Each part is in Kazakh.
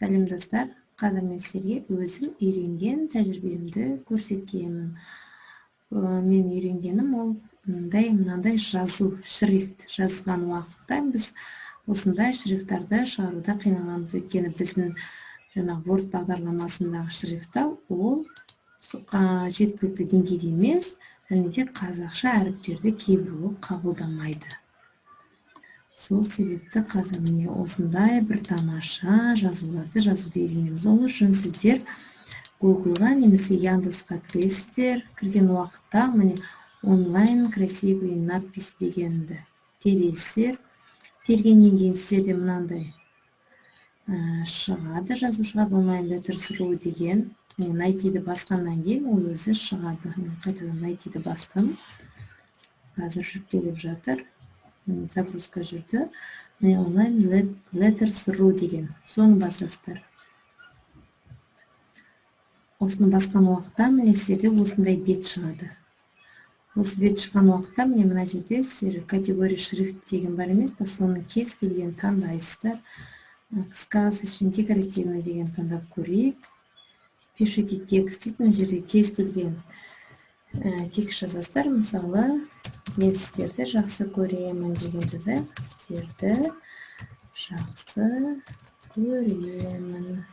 Сәлем, достар! Қазір мен сіздерге өзім үйренген тәжірибемді көрсетемін. Мен үйренгенім ол мындай, мынандай жазу, шрифт жазған уақытта біз осындай шрифттарды шығаруда қиналамыз, өйткені біздің жаңағы Word бағдарламасындағы шрифттау ол жеткілікті деңгейде емес және де қазақша әріптерді кейбіреуі қабылдамайды. Сол себепті қазір, міне, осындай бір тамаша жазуларды жазуды үйренеміз. Ол үшін сіздер Гуглға немесе Яндексқа кіресіздер. Кірген уақытта, міне, «онлайн красивые надписи» дегенді тересіздер. Тергеннен кейін сіздерде мынандай шығады, жазу шығады, «онлайн letters ru» деген. «Найти» ді басқаннан кейін ол өзі шығады. Мен қайтадан «Найти» ді бастым. Қазір жүктеліп жатыр, загрузка жүрді. Міне, «онлайн letters ru» деген, соны басасыздар. Осыны басқан уақытта, міне, сіздерде осындай бет шығады. Осы бет шыққан уақытта, міне, мына жерде сіздер «категория шрифт» деген бар емес па, соның кез келгенін таңдайсыздар. Сказочный, декоративный деген таңдап көрейік. «Пишите текст» дейді. Мына жерде кез келген текст жазасыздар. Мысалы, «Мен сіздерді жақсы көремін» деген жазайық. «Сіздерді жақсы көремін»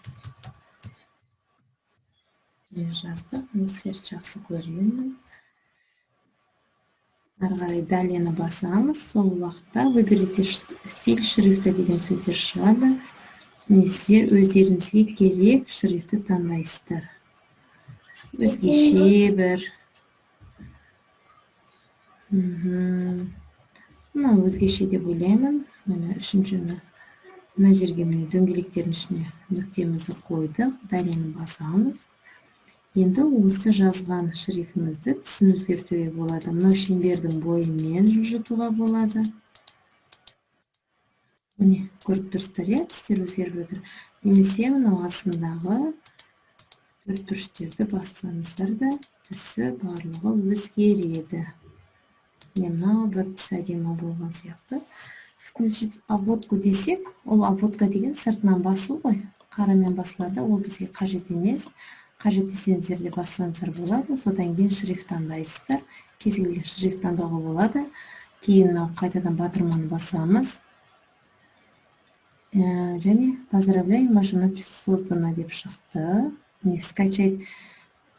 жаздық. «Мен сіздерді жақсы көремін». Ары қарай «Далее» ні басамыз. Сол уақытта «Выберите стиль шрифта» деген сөздер шығады. Және сіздер өздеріңізге керек шрифтті таңдайсыздар. Өзгеше бір мынау өзгеше деп ойлаймын. Міне, үшіншіні мына жерге, міне, дөңгелектердің ішіне нүктемізді қойдық. «Далее» ні басамыз. Енді осы жазған шрифтімізді түсін өзгертуге болады. Мынау шеңбердің бойымен жылжытуға болады. Міне, көріп тұрсыздар, иә, түстер өзгеріп жатыр. Немесе мынау астындағы төрт бұрыштерді бассаңыздар да, түсі барлығы өзгереді. Міне, мынау бір түс әдемі болған сияқты. «Включить обводку» десек, ол обводка деген сыртынан басу ғой, қарамен басылады. Ол бізге қажет емес. Қажет десеңіздер де, бассаңыздар болады. Содан кейін шрифт таңдайсыздар. Кез келген шрифт таңдауға болады. Кейін мынау қайтадан батырманы басамыз және «Поздравляем, ваша надпись создана» деп шықты. Міне, «Скачать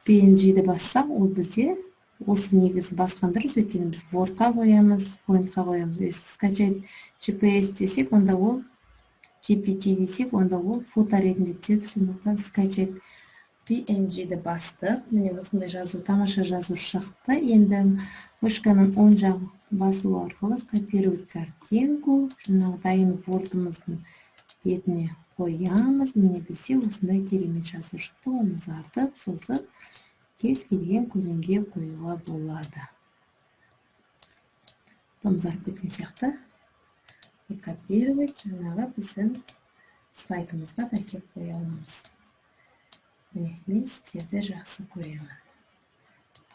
PNG» ді бассақ, ол бізде осы негізі басқан дұрыс, өйткені біз Word-қа қоямыз, Point-қа қоямыз. «Скачать GPS» десек, онда ол JPG десек, онда ол фото ретінде түседі. Сондықтан «Скачать PNG» ді бастық. Міне, осындай жазу, тамаша жазу шықты. Енді мышканың оң жағын басу арқылы «Копировать картинку», жаңағы дайын Word-ымыздың бетіне қоямыз. Міне, бізде осындай керемет жазу шықты. Оны ұзартып, созып, кез келген көлемге қоюға болады. Тым ұзарып кеткен сияқты. «Копировать», жаңағы біздің слайдымызға да әкеліп қоя аламыз. Міне, «Мен сіздерді жақсы көремін».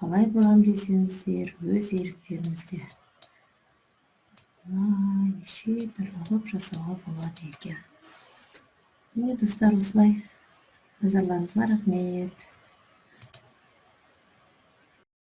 Қалай қоямын десеңіздер, өз еріктеріңізде. Неше түрлі қылып жасауға болады екен. Міне, достар, осылай. Назарларыңызға рахмет.